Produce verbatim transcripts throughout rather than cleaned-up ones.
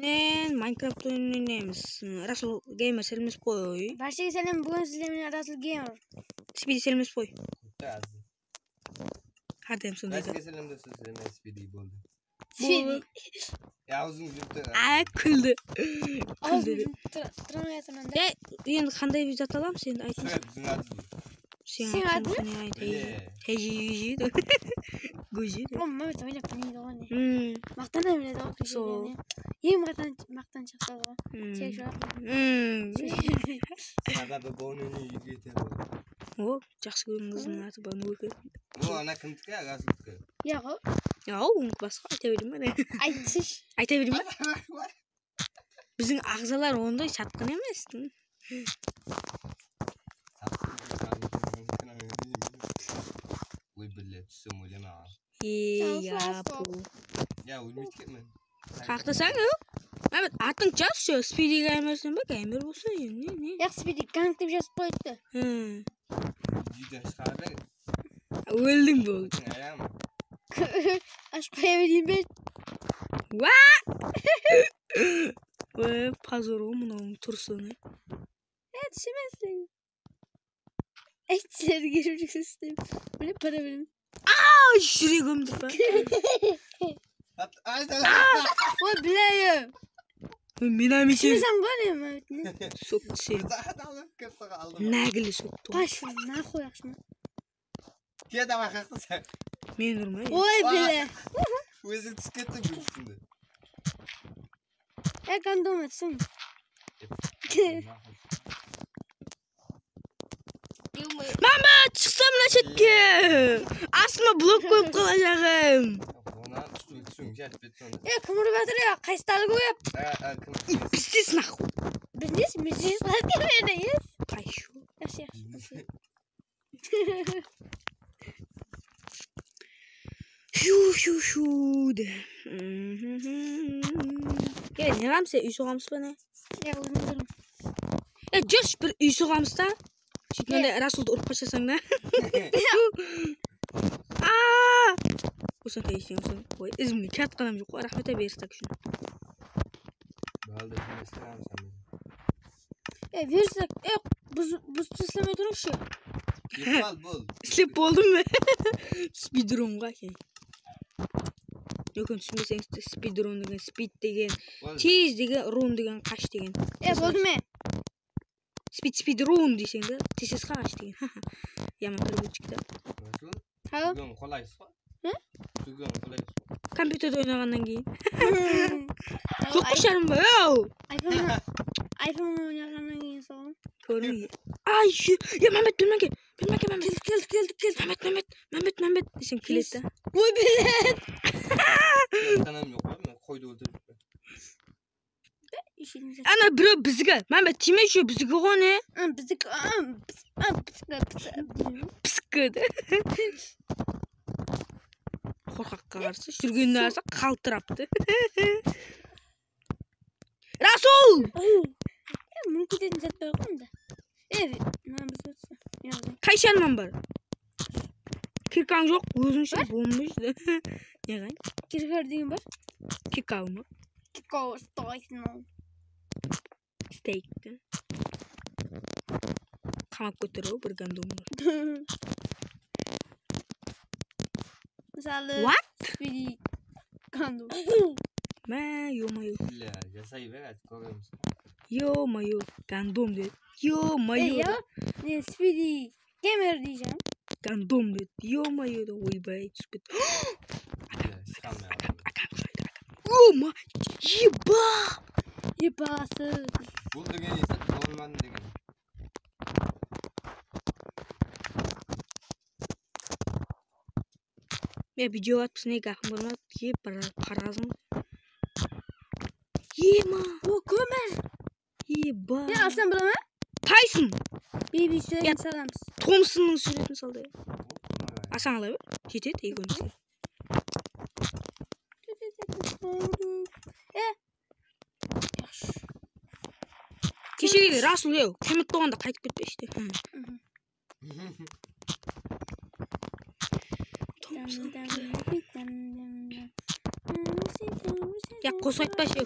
Menen Minecraft oyunın oynaymiz. Rasul Gamer, sálem qoy. Bárshege sálem, búgin sizler menen Rasul Gamer. Spidi, sálem qoy. Hárdayım sonday. Bárshege sálem, dostlar, sálem, Spidi boldı. Spidi. Ya, awzıń jumıp tur. A, kúldi. Awzım jumıp tur-, turmay atırman da. Ya, endi qanday zat alamız, endi aytıń. Sol, biziń atımız. Seniń atıń ne, aytayın? Bile. Heji, heji, heji. Góji. O, Mamet oynap bilmeydi ǵoy ne. Hmm. Maqtana biledi ǵoy. Sol. Eń maqtan-, maqtanshaqlar ǵoy. Hmm. Sen jawap. Hmm. Sababi bunı úyge kete ǵoy. O, jaqsı kórgen qızdıń atı Banıweke. O, ana kimdiki, aǵasınıki? Ya ǵoy. Ya, onıki basqa, ayta bermeymen. Aytshı. Ayta bermeymen. Biziń aǵzalar onday satqın emes. Oy, bile, tússem oylama. Ey, ya, bu. Ya, ólmeydi ekenmen. Qaqtasań, o? Mámet, atıń jaz, sho, Spidi Gamersen ba, Gamer bolsa, ne, ne? Yaq, Spidi Gang dep jazıp qoyıptı. Hı. Videodan shıǵarıp ber. Óldiń, boldı. Ayam. Ashıp qoya bereyin be? Wa! Oy, pozor ǵoy mınawdıń turısınan. E, túsemen. Ey, sizlerge júrek isteyim. Mine, para bereyim. Aa, júregimdi pa? At-, ay, sen- Aa, oy, bilayi. Oy, men ham eken. Túsineseń ǵoy, ne, Mámetke? Sok túsedi. Zat alıp kirip aldım. Nágili sok tuǵan. Пошёл нахуй, aqshama. Kel, давай, qaqtı sen. Men urmay. Oy, bile. Óziń túsip kettiń gúl ústinde. E, gandon etseń. Mámet, shıqsa mına shetke. Astıma blok qoyıp qalajaǵım. Onnan ústine túsiń, jatpet sonda. E, kim urıp atır ya? Qaysı talgı qoyıp? A, a, kim? Pistec, нахуй. Biznes, biznes, biznes. Ay, shu. Yaxshi, yaxshi. Shu, shu, shu de. Ya, ne qılamız ya, úy soǵamız ba ne? Ya, ózim bildim. Ya, júrshi, bir úy soǵamız da. Sóytip, mınday Rasuldı urıp qashasań da. Aa! Usan tayısıń, usan. Oy, izimnen kiyatqanım joq ǵoy, raxmet, Verstack ushın. Baldı, Verstack. E, Verstack, e, buz, buzdı islemey turıńshı. Yıqıp al, bol. Islep boldım ba? Speedrunǵa eken. Ekin túsinbeseńiz de, speedrun degen, speed degen, tez degen, run degen, qash degen. E, boldı me? Speed, speedrun deyseń de, tez-tez qash degen. Yaman bir búlshik ta. Rasul? Há? Búgin qolaysız ǵoy. Hı? Búgin qolaysız ǵoy. Kompyuterde oynaǵannan keyin. Joq, qusharım ba, yow! iPhone, iPhone oynaǵannan keyin sol. Kórdim. Ay, shu, ya, Mámet, bermege, bermege, Mámet. Keldik, keldik, keldik, keldik. Mámet, Mámet, Mámet, Mámet desem keledi. Oy, bilet. Tanam joq ǵoy, men qoydı óltirip. Ana, birew biziki. Mámet, tiyme, shu biziki ǵoy ne? Hı, biziki, ı, biz-, ı, biziki, biziki. Pisiki de. Qorqaqqa qarsı júrgenine qarasa qaltıraptı. Rasul! Oy. E, mıń ketetin zat bar ǵoy onda. E, mına biz otsa. Qayshı alman bar? Kirkań joq, ózińshe bomba. Ne qay? Kirkar degen bar. Kikal ma? Kikal, stayk, no. Steykti. Qamap kótere bir gandon bar. Mısalı, what? Speedy gandon. Má, ё-моё. Bля, jasay ber, házir kóremiz. Ё-моё, gandon dedi. Ё-моё. Ey, ya, ne, Speedy Gamer deyjeń. Gandon dedi. Ё-моё, da, oybay, túsip ketti. Bля, shıqamay. Akam, akam, akam, akam. Ё-моё, eba! Ebası. Bul degen esa, bolmadı degen. Men video atpısın, ne gapım bar ma? Ye, para-, parazın. Ema. O, kómir. Eba. Ya, alsam bola ma? Tayson. Baby, súwretin salamız. Tomsonnıń súwretin saldı. Alsań ala ber. Jetedi, ekewimiz. E, Keshege Rasul, ew, Kemet bolǵanda qaytıp ketpe ishte. Ya, qosıp aytpashı, ew.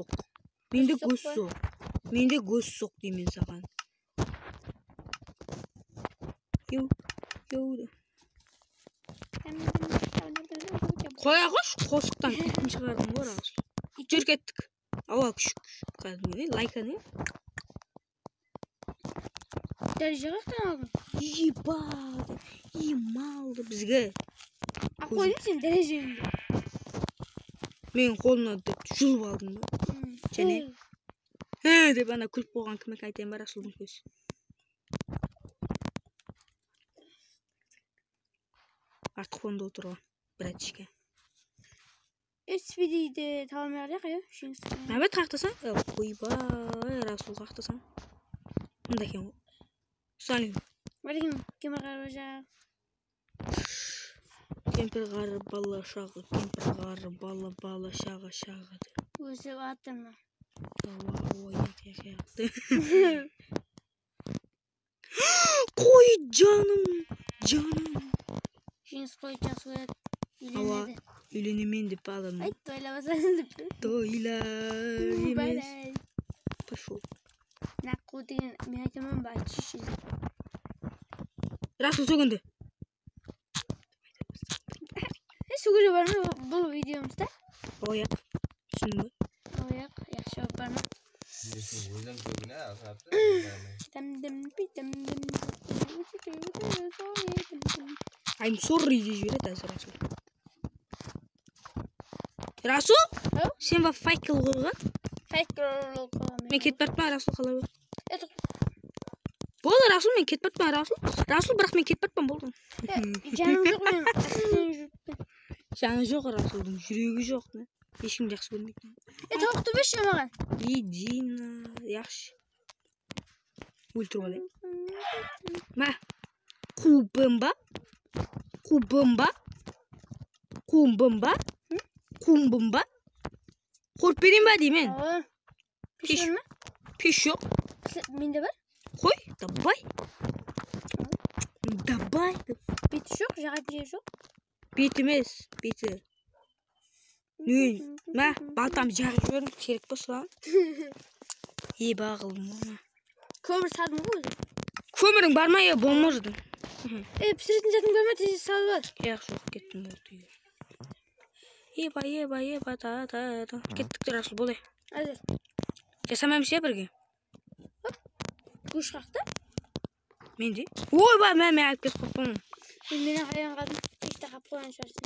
joq. Mende góz joq. Mende góz joq deymen saǵan. Yow, yow. Qoya qoysh, qosıqtan itin shıǵardım ǵoy, Rasul. Júr, kettik. Awa, kúshik, kúshik, kádimgidey, layka ne? Dáreje qaqtan aldıń? Eba, ema aldı bizge. A, qoydım sen dárejeńdi. Meniń qolımnan dep julıp aldıń ba? Jáne? He, dep ana kúlip qoyǵan kim eken aytayın ba, Rasuldıń kózi. Artıq fonda otırǵan, bratishka. Spididi taba almay qaldı ya, Jeńis. Nabet qaqtasań? E, oybay, Rasul qaqtasań. Mında eken ǵoy. Salim. Bar eken, kempir ǵarrı bala shaǵa. Kempir ǵarrı bala shaǵa, kempir ǵarrı bala, bala shaǵa, shaǵa. Ósip atır ma? Awa, awa, yaq, yaq, yaq. Qoy, janım, janım. Jeńis qoy jaqsı kóredi. Awa, úylenedi. Úylenemen dep aldım. Ayt, toylamasań dep. Toyla emes. Pashol. Mına qu degen men aytaman ba, aytshı. Rasul sógindi. E, sógindi bar ma bul videomızda? Oyaq. Túsindiń be? Oyaq, yaqshı bar ma? Dim dim pi dim dim. I'm sorry dey jiberedi házir Rasul. Rasul? Sen ba fake qılıp qoyǵan? Fake qılıp qoyǵan. Men ketip barıppan, Rasul qala ber. Boldı, Rasul, men ketip barıppan, Rasul. Rasul, biraq men ketip barıppan, boldı. Janım joq, men astına júripten. Janı joq Rasuldıń, júregi joq. Hesh kim jaqsı kórmeydi. E, tawıqtı bershi maǵan. Iди na, yaqshı. Óltirip alayın. Ma. Qubımba. Qubımba. Qubımba. Qubımba. Qorıp bereyin ba deymen. Awa. Pes bar ma? Pes joq. Mende bar. Qoy, давай. Давай. Beti joq, jaǵaytın jeri joq. Beti emes, beti. Ne? Má, baltam jaǵıp jiberdim, kerek bolsa. Eba qıldım onı. Kómir saldım ǵoy ózi. Kómiriń bar ma, ya, bolmaz edi. E, pisiretin zatıń bar ma, tezirek salıp al. Yaq, joq, kettim, boldı. Eba, eba, eba, ta, ta, ta. Kettik, Rasul, bolay. Házir. Jasamaymız ya birge? Gósh qaqtı. Mende. Oy, ba, men, men alıp ketip qaldım. Sen menen hayran qaldım. Eshte qap qoyǵan shıǵarsın.